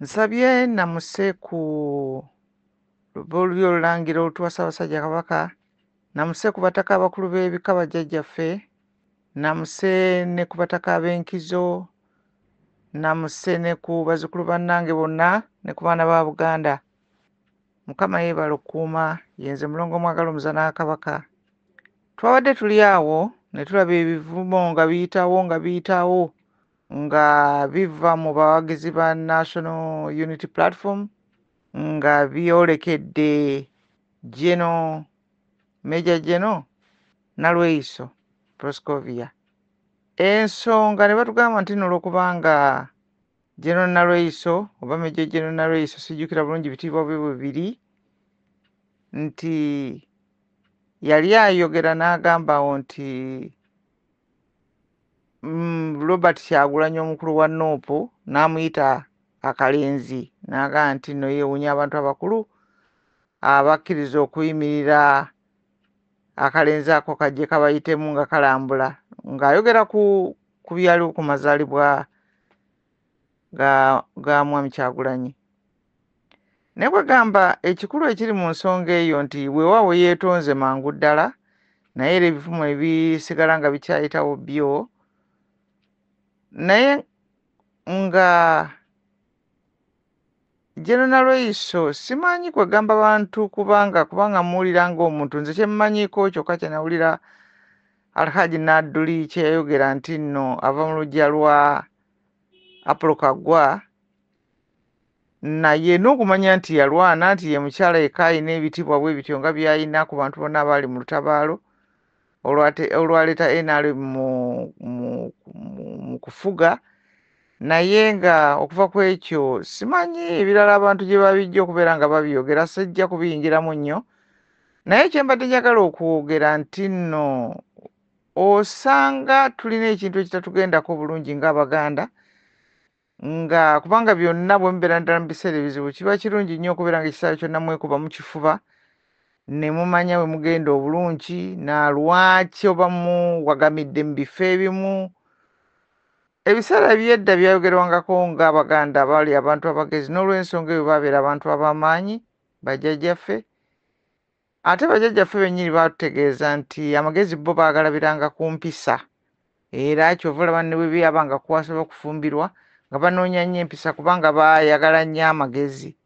Nsabye nnamuse ku b'olulyo Olulangira olutuwa Ssaabasajja Kabaka, nnamuse ku bataka abakulu b'ebika bajjajjaffe, nnamuse ne ku bataka ab'enkizo, nnamuse ne ku bazzukulu bannange bonna ne ku baana ba Buganda. Mukama yeebale okukuuma, ye nze Mulongo Mwagala Omuzaana wa Kabaka. Twabadde tuli awo ne tulaba ebivumo nga biyitawo nga biyitawo nga biva mu bawagizi ba National Unity Platform nga byolekedde General Major General Nalweyiso Proscovia. Ensonga ne batugamba nti nno olw'okubanga General Nalweyiso oba Major General Nalweyiso sijjukira bulungi bitiibwa bwe bwe biri nti yali ayogera n'agamba awo nti Robert Kyagulanyi omukulu wa NUP n'amuyita akalenzi n'agamba nti nno yeewuunya abantu abakulu abakkiriza okuyimirira akalenzi ako kajje kabayitemu nga kalambula ng'ayogera ku byaliwo ku mazaalibwa ga Mwami Kyagulanyi. Naye kwegamba ekikulu ekiri mu nsonga eyo nti weewaawo yeetonze mangu ddala naye era ebivumo ebisigala nga bikyayitawo byo naye nga General Nalweyiso simanyi kwegamba bantu kubanga muwulira ng'omuntu nze kye mmanyiiko kyokka kye nawulira Alhaji Nadduli kye yayogera nti nno ava mu luggya lwa Apollo Kaggwa naye n'okumanya nti yalwana nti ye mukyala yekka alina ebitiibwa bwe bityo nga by'alina ku bantu bonna abaali mu lutabaalo olwaleeta NRM mu kufuga naye nga okuva ku ekyo simanyi ebirala abantu gye babijja okubeera nga babyogera sijja kubiyingiramu nnyo naye kye mbadde njagala okwogera nti nno osanga tulina ekintu ekitatugendako bulungi ng'Abaganda nga kubanga byonna bwe mubeera ddala mu biseera ebizibu kiba kirungi nnyo okubeera nga ekiseera kyonna mwekuba mu kifuba ne mumanya bwe mugenda obulungi na lwaki oba muwagamidde mu bifo ebimu. Ebiseera eby'edda byayogerwangako ng'Abaganda baali abantu abagezi n'olw'ensonga eyo baabeera abantu ab'amaanyi bajjajjaffe ate bajjajjaffe bennyini baatutegeeza nti amagezi bo baagalabiranga ku mpisa era ky'ova olaba ne bwe byabanga kuwasa oba kufumbirwa nga banoonya nnyo empisa kubanga baayagala nnyo amagezi.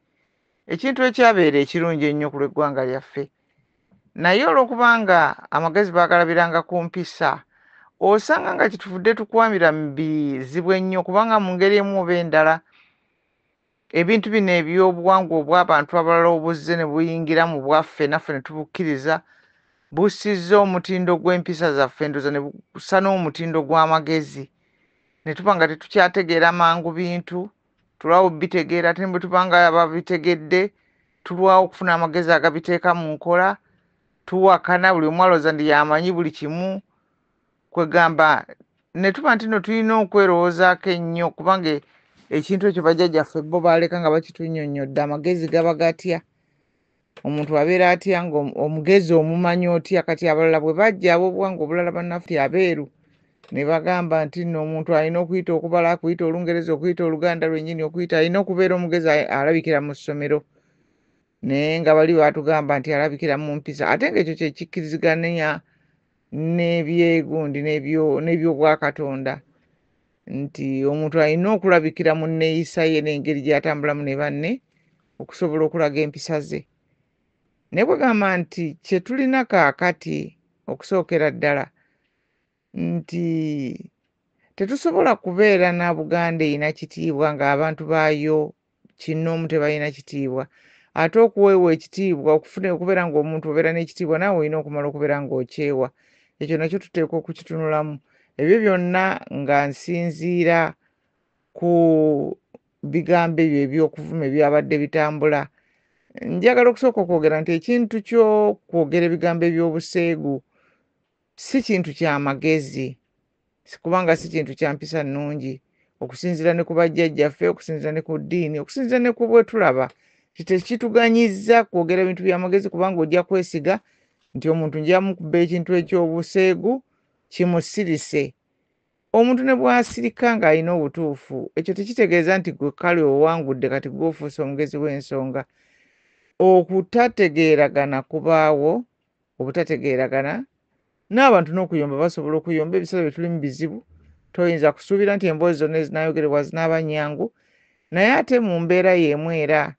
Ekintu ekyabeera ekirungi ennyo ku lw'eggwanga lyaffe. Naye olw'okubanga amagezi baagalabiranga ku mpisa osanga nga kyetuvudde tukwamira mu bizibu ennyo kubanga mu ngeri emu oba endala ebintu bino eby'obuwangwa obw'abantu abalala obuzze ne buyingira mu bwaffe naffe ne tubukkiriza bussizza omutindo gw'empisa zaffe ndowooza ne bussa n'omutindo gw'amagezi ne tuba nga tetukyategeera mangu bintu tulwawo bitegeera ate ne bwe tuba nga ababitegedde tulwawo okufuna amagezi agabiteeka mu nkola tuwakana buli omu alowooza nti y'amanyi buli kimu kwegamba ne tuba nti nno tulina okwerowoozaako ennyo kubanga ekintu ekyo bajjajjaffe bo baaleka nga bakitunnyonnyodde amagezi gaba gatya omuntu abeera atya nga omugezi omumanyi otya kati abalala bwe bajja ab'obuwangwa obulala bannaffe abeeru ne bagamba nti nno omuntu alina okuyita okubala okuyita Olungereza okuyita Oluganda lwennyini okuyita alina okubeera omugezi alabikira mu ssomero naye nga bali baatugamba nti alabikira mu mpisa ate ng'ekyo kye kikkiriziganya n'ebyegundi n'ebyobwakatonda nti omuntu alina okulabikira mu nneeyisa ye n'engeri gy'atambulamu ne banne okusobola okulaga empisa ze. Naye kwegamba nti kye tulina kaakati okusookera ddala nti tetusobola kubeera na Buganda erina kitiibwa ng'abantu baayo kinnoomu tebalina kitiibwa. Ate okuweebwa ekitiibwa okufuna okubeera ng'omuntu obeera n'ekitiibwa naawe olina okumala okubeera ng'okyewa. Ekyo nakyo tuteekwa okukitunulamu. Ebyo byonna nga nsinziira ku bigambo ebyo eby'okuvuma ebyabadde bitambula. Njagala okusooka okwogera nti ekintu ky'okwogera ebigambo eby'obuseegu si kintu kya magezi kubanga si kintu kya mpisa nnungi okusinziira ne ku bajjajjaffe okusinziira ne ku ddiini okusinziira ne ku bwe tulaba nti tekituganyizza kwogera bintu bya magezi kubanga ojja kwesiga nti omuntu nja mukuba ekintu eky'obuseegu kimusirise. Omuntu ne bw'asirika ng'alina obutuufu, ekyo tekitegeeza nti ggwe kale owangudde kati ggwe ofuuse omugezi w'ensonga. Okutategeeragana kubaawo, obutategeeragana n'abantu n'okuyomba basobola okuyomba, ebiseera bye tulimu bizibu, toyinza kusuubira nti emboozi zonna ezinaayogerebwa zinaaba nnyangu, naye ate mu mbeera y'emu era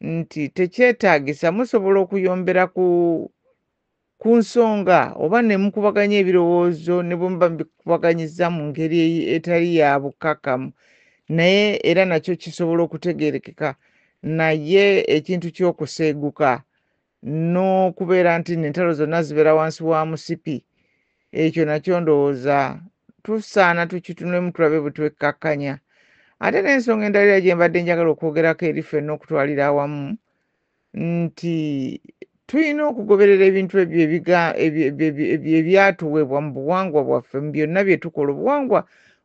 nti tekyetaagisa musobola okuyombera ku ku nsonga oba ne mukubaganya ebirowoozo ne bwe muba mubikubaganyizza mu ngeri etali ya bukkakkamu naye era nakyo kisobola okutegeerekeka naye ekintu ky'okuseeguka n'okubeera nti nno entalo zonna zibeera wansi wa musipi ekyo nakyo ndowooza tusaana tukitunulemu tulabe bwe twekkakkanya. Ate n'ensonga endala era gye mbadde njagala okwogerako eri ffenna okutwalira awamu nti tulina okugoberera ebintu ebyo ebyatuweebwa mu buwangwa bwaffe mu byonna bye tukola. Obuwangwa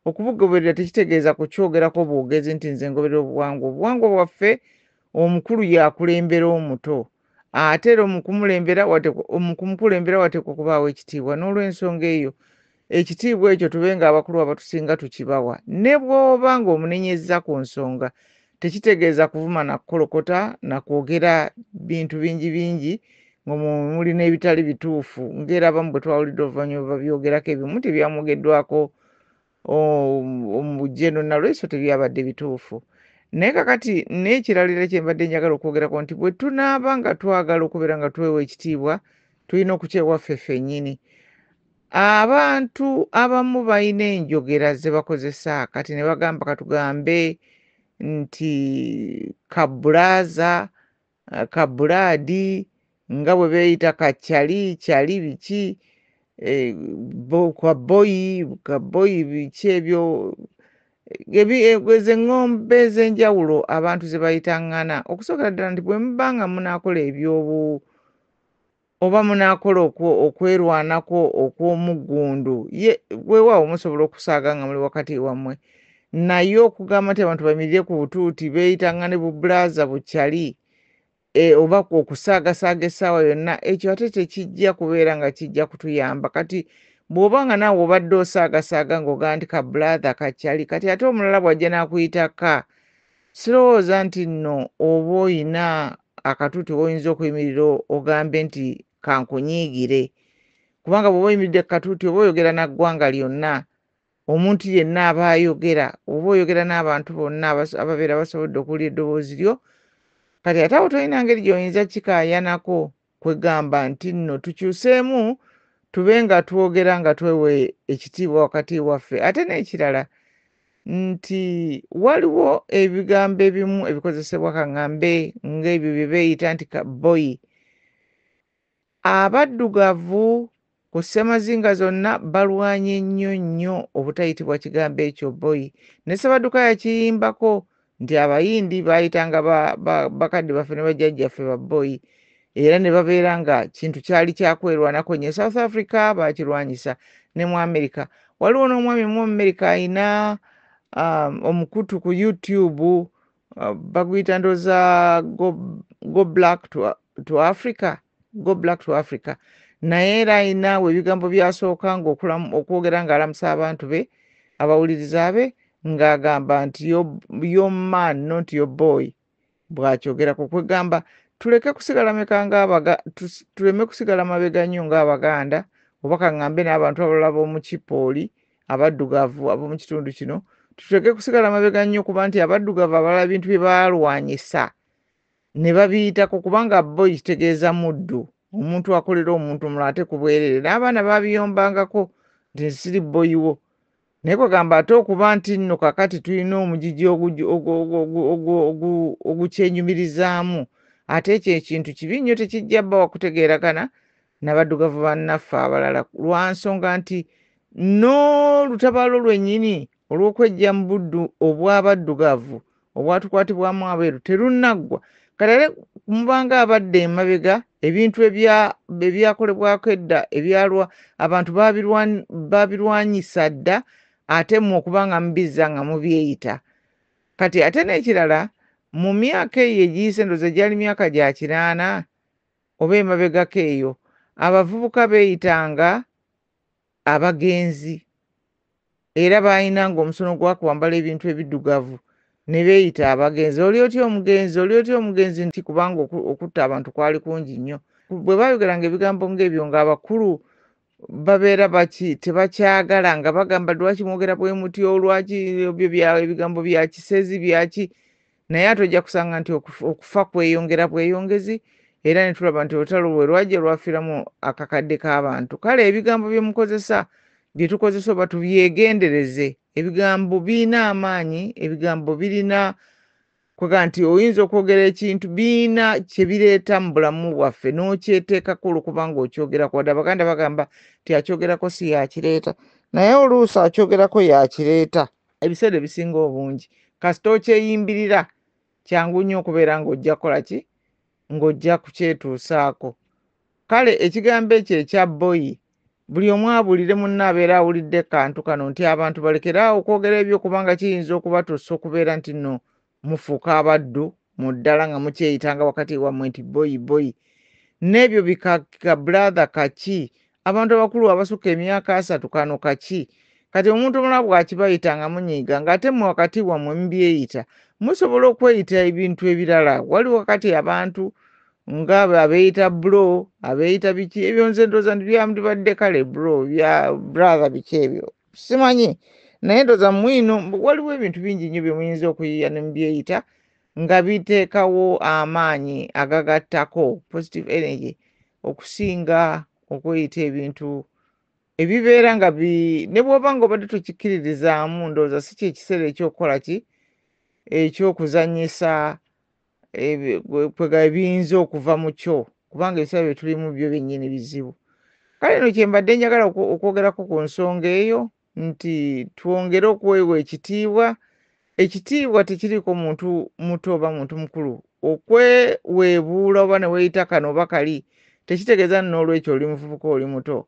okubugoberera tekitegeeza kukyogerako bwogezi nti nze ngoberera obuwangwa. Obuwangwa bwaffe omukulu y'akulembera omuto ate era mu kumukulembera wateekwa okubaawo ekitiibwa. N'olwensonga eyo ekitiibwa ekyo tube ng'abakulu abatusinga tukibawa. Ne bw'oba ng'omunenyezza ku nsonga tekitegeeza kuvuma na kukolokota na kwogera bintu bingi bingi nga muli n'ebitali bituufu ng'era abamu bwe twawulidde oluvannyuma babyogerako ebimu tebyamwogeddwako mu General Nalweyiso tebyabadde bituufu. Naye kakati n'ekirala era kye mbadde njagala okwogerako nti bwe tunaaba nga twagala okubeera nga twewa ekitiibwa tulina okukyewa ffe ffennyini. Abantu abamu balina enjogera ze bakozesa kati ne bagamba katugambe nti kabbulaaza, kabbulaadi nga bwe beeyita kaccali, cali biki, kabboyi, kabboyi biki ebyo ezo eŋŋombe ez'enjawulo abantu ze bayitaŋŋana. Okusookera ddala nti bwe muba nga munaakola ebyobu oba munaakola okwerwanako okw'omuggundu ye weewaawo musobola okusaaga nga muli wakati wammwe naye okugamba nti abantu bayimirire ku butuuti beeyitaŋŋane bubbulaaza bucali oba okusaagasaaga essaawa yonna ekyo ate tekijja kubeera nga kijja kutuyamba. Kati bw'oba nga naawe obadde osaagasaaga ng'ogamba nti ka brother kacyali kati ate omulala bw'ajja n'akuyita ka sirowooza nti nno oba oyina akatuuti w'oyinza okuyimirira ogambe nti kankunyiigire kubanga bw'oba oyimiridde ku katuuti oba oyogera na ggwanga lyonna omuntu yenna aba ayogera oba oyogera n'abantu bonna ababeera basobodde okuwulira eddoboozi lyo kati ate awo tolina ngeri gy'oyinza kikaayanako kwegamba nti nno tukyuseemu tube nga twogera nga twewa ekitiibwa wakati waffe. Ate n'ekirala nti waliwo ebigambo ebimu ebikozesebwa kaŋŋambe ng'ebyo bye beeyita nti kabboyi. Abaddugavu ku ssemazinga zonna balwanye nnyo nnyo obutayitibwa kigambo ekyo bboyi. Ne Ssebadduka yakiyimbako nti Abayindi baayitanga bakadde baffe ne bajjajjaffe babboyi era ne babeera nga kintu kyali kyakwerwanako nnyo. South Africa baakirwanyisa ne mu America. Waliwo n'omwami mu America ayina omukutu ku YouTube baguyita ndowooza go black to Africa, go black to Africa. Naye era ayina ebigambo by'asooka ng'okwogera ng'alamusa abantu be abawuliriza be ng'agamba nti your man not your boy bw'akyogerako kwegamba tuleke kusigala meka ng'abaga tuleme kusigala mabega nnyo ng'Abaganda oba kaŋŋambe n'abantu abalala b'omu kipooli abaddugavu ab'omu kitundu kino tuleke kusigala mabega nnyo kuba nti abaddugavu abalala ebintu bye baalwanyisa ne babiyitako kubanga boy kitegeeza muddu omuntu akolera omuntu omulala ate ku bwereere n'abaana baabiyombangako nti siri bboyi wo naye kwegamba ate okuba nti nno kakati tulina omugigi ogukyenyumirizaamu ate ekyo ekintu kibi nnyo tekijja bbawa kutegeeragana n'abaddugavu bannaffe abalala lwa nsonga nti n'olutabaalo lwennyini olw'okweggya mu buddu obw'abaddugavu obwatukwatibwamu abeeru terunnaggwa. Kati ate mubanga abadde emabega ebintu ebyakolebwako edda ebyalwa abantu babirwanyisa dda ate mmwe okuba nga mubizza nga mubyeyita. Kati ate n'ekirala mu myaka eyo egiyise ndowooza gyali myaka gya kinaana oba emabegako eyo abavubuka beeyitanga abagenzi. Era baalinanga omusono gwa kwambala ebintu ebiddugavu ne beeyita abagenzi. Oli otya omugenzi, oli otya omugenzi, nti kubanga okutta abantu kwali kungi nnyo. Bwe baayogeranga ebigambo ng'ebyo ng'abakulu babeera baki tebakyagala, nga bagamba lwaki mwogera bwe mutyo, lwaki ebyo ebigambo bya kisezi byaki. Naye ate ojja kusanga nti okufa kweyongera bweyongezi, era ne tulaba nti olutalo lwe lwajja lwafiiramu akakadde k'abantu. Kale ebigambo bye mukozesa, bye tukozesa oba tubyegendereze. Ebigambo birina amaanyi, ebigambo birina kwega nti oyinza okwogera ekintu, birina kye bireeta mu bulamu bwaffe n'okyeteekako olw'okuba ng'okyogerako. Wadde Abaganda bagamba nti akyogerako si y'akireeta, naye oluusi akyogerako y'akireeta. Ebiseera ebisinga obungi kasita okyeyimbirira kyangu nnyo okubeera ng'ojja kukola ki, ng'ojja kukyetuusaako. Kale ekigambo ekyo ekya boyi, buli omu abuulire munne abeera awulidde kantu kano nti abantu balekere awo okwogera ebyo, kubanga kiyinza okubatuusa okubeera nti nno mufuuka abaddu mu ddala nga mukyeyitanga wakati wammwe nti boyi boyi. N'ebyo bika brother kaki, abantu abakulu abasukka emyaka 30 kano kaki. Kati omuntu omulala bw'akibayita nga munyiiga, ng'ate mmwe wakati wammwe mubyeyita, musobola okweyita ebintu ebirala. Waliwo kati abantu nga abeeyita bro, abeeyita biki, ebyo nze ndowooza nti byandibadde kale bro, bya brother biki ebyo simanyi, naye ndowooza mwino waliwo ebintu bingi nnyo bye muyinza okuyiiya ne mubyeyita nga biteekawo amaanyi agagattako positive energy okusinga okweyita ebintu ebibeera nga ne bw'oba nga obadde tokikkiririzaamu. Ndowooza si kye kiseera ekyokukola ki, ekyokuzannyisa kwega ebiyinza okuva mu kyo, kubanga ebiseera bye tulimu byo byennyini bizibu. Kale eno kye mbadde njagala okwogerako ku nsonga eyo, nti twongere okwewa ekitiibwa. Ekitiibwa tekiriiko muntu muto oba muntu mukulu. Okweweebuula oba ne weeyita kano oba kali tekitegeeza n'olwekyo oli muvubuka oli muto.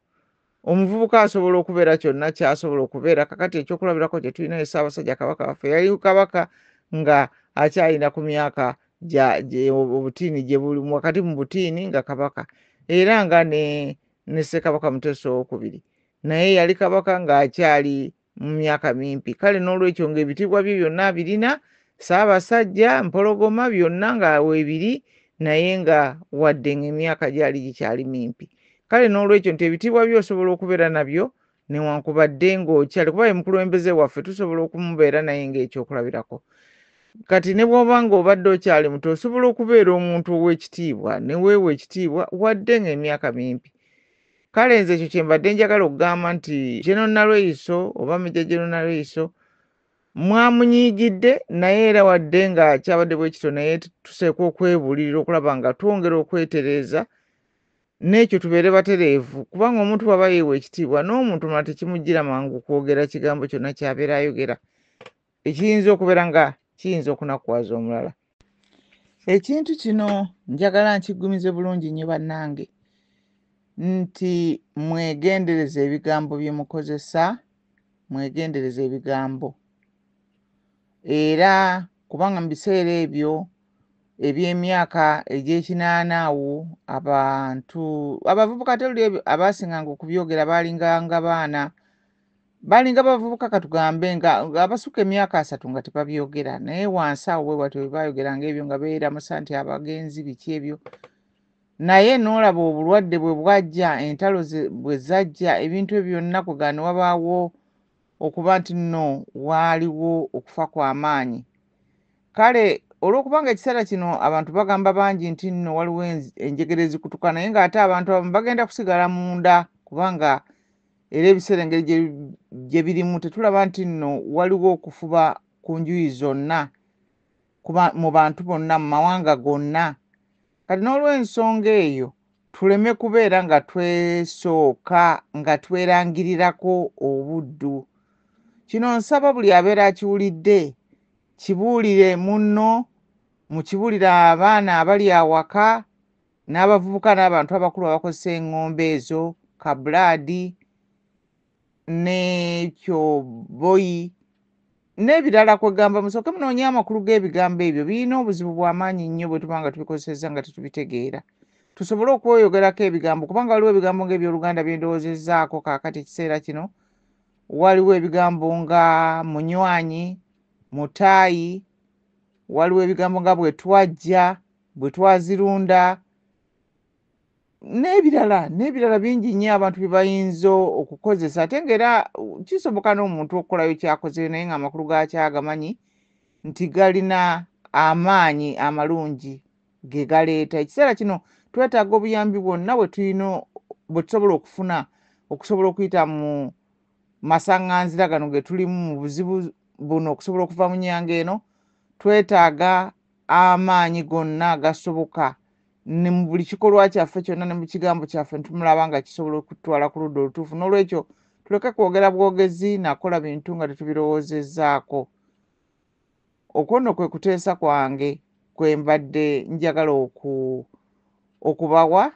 Omuvubuka asobola okubeera kyonna ky'asobola okubeera. Kakati ekyokulabirako kye tulina ye Ssaabasajja Kabaka waffe, yali kabaka nga akyalina ku myaka obutiini gye buli wakati mu butiini nga kabaka, era nga ne Ssekabaka Muteesa II naye yali kabaka ng'akyali mu myaka mimpi. Kale n'olwekyo ng'ebitiibwa bye byonna abirina, Ssaabasajja, Mpologoma byonna nga weebiri, naye nga wadde ng'emyaka gyali gikyali mimpi. Kale n'olwekyo nti ebitiibwa byo osobola okubeera nabyo newankubadde ng'okyali, kuba ye mukulembeze waffe, tusobola okumubeera naye ng'ekyokulabirako. Kati ne bw'oba ng'obadde okyali muto osobola okubeera omuntu ow'ekitiibwa ne weewa ekitiibwa wadde ng'emyaka mimpi. Kale nze ekyo kye mbadde njagala okugamba nti General Nalweyiso oba Major General Nalweyiso mwamunyiigidde, naye era wadde nga kyabadde bwe kityo, naye tuseekwa okwebuulirira okulaba nga twongera okwetereeza n'ekyo tubeere batereevu, kubanga omuntu bw'aba yeewa ekitiibwa n'omuntu omulala tekimujjira mangu kwogera kigambo kyonna ky'abeera ayogera ekiyinza okubeera nga kiyinza okunakuwaza omulala. Ekintu kino njagala nkiggumize bulungi nnyo bannange, nti mwegendereze ebigambo bye mukozesa, mwegendereze ebigambo. Era kubanga mu biseera ebyo eby'emyaka egy'ekinaana awo abantu abavubuka tewuli abaasinganga okubyogera baalinganga baana, baalinga bavubuka katugambe nga abasukka emyaka 30 nga tebabyogera, naye wansi awo bwe batyo bwe baayogeranga ebyo nga beeramusa nti abagenzi biki ebyo. Naye n'olaba obulwadde bwe bwajja, entalo bwe zajja, ebintu ebyo byonna kugaana ne wabaawo okuba nti nno waaliwo okufa kw'amaanyi. Kale olw'okubanga ekiseera kino abantu bagamba bangi nti nno waliwo enjegere ezikutuka, naye ng'ate abantu abamu bagenda kusigala munda, kubanga era ebiseera engeri gye birimu tetulaba nti nno waliwo okufuba ku njuyi zonna mu bantu bonna mu mawanga gonna. Kati n'olw'ensonga eyo tuleme kubeera nga twesooka nga twerangirirako obuddu. Kino nsaba buli abeera akiwulidde kibuulire munno, mukibuulire abaana abali awaka n'abavubuka n'abantu abakulu abakozesa eng'ombe ezo, kabulaadi n'ekyo boyi n'ebirala. Kwegamba musooke munoonye amakulu g'ebigambo ebyo, birina obuzibu bw'amaanyi nnyo bwe tuba nga tubikozesezza nga tetubitegeera. Tusobole okweyogerako ebigambo, kubanga waliwo ebigambo ng'ebyoluganda bye ndowoozezzaako kaakati ekiseera kino Waliwo ebigambo nga munywanyi, mutaayi, waliwo ebigambo nga bwe twajja, bwe twazirunda, n'ebirala n'ebirala bingi nnyo abantu bye bayinza okukozesa. Ate ng'era kisoboka n'omuntu okukolayo ky'akozeeyo naye ng'amakulu gaakyo agamanyi nti galina amaanyi amalungi ge galeeta. Ekiseera kino twetaaga obuyambi bwonna bwe tulina bwe tusobola okufuna okusobola okuyita mu masaŋŋanzira gano ge tulimu, mu buzibu buno, okusobola okuva mu nnyanga eno. Twetaaga amaanyi gonna agasoboka ne mu buli kikolwa kyaffe kyonna ne mu kigambo kyaffe ne tumulaba nga kisobola okututwala ku ludda olutuufu. Noolwekyo tuleke kwogera bwogezi nakukola bintu nga tetubirowoozezzaako. Okwo nno kwe kuteesa kwange kwe mbadde njagala okubawa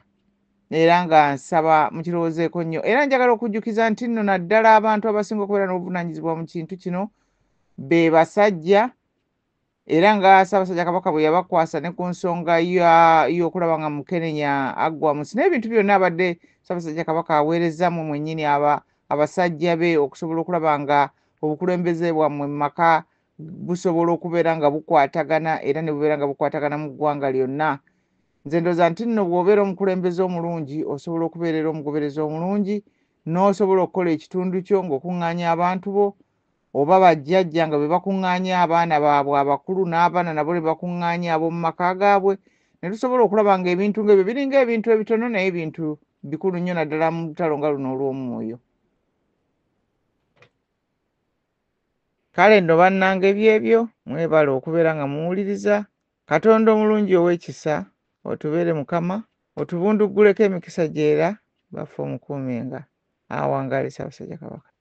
era nga nsaba mukirowoozeeko nnyo. Era njagala okujjukiza nti nno naddala abantu abasinga okubeera n'obuvunaanyizibwa mu kintu kino be basajja, era nga Ssaabasajja Kabaka bwe yabakwasa ne ku nsonga y'okulaba nga Mukenenya aggwa mu nsi n'ebintu byonna abadde Ssaabasajja Kabaka aweerezza mmwe mwennyini abasajja be okusobola okulaba nga obukulembeze bwammwe mu maka busobola okubeera nga bukwatagana era ne bubeera nga bukwatagana mu ggwanga lyonna. Nze ndowooza nti nno bw'obeera omukulembeze omulungi osobola okubeera era omugoberezi omulungi n'osobola okukola ekitundu kyo ng'okuŋŋaanya abantu bo oba bajjajja nga be bakuŋŋaanya abaana baabwe abakulu n'abaana nabo ne bakuŋŋaanya ab'omu maka gaabwe ne tusobola okulaba ng'ebintu ng'ebyo biringa ebintu ebitono naye ebintu bikulu nnyo naddala mu lutalo nga luno olw'omwoyo. Kale nno bannange byebyo, mwebale okubeera nga muwuliriza. Katonda omulungi ow'ekisa otubeere Mukama, otubundugguleko emikisa gye era baffe omukuumenga. Awangaale Ssaabasajja Kabaka.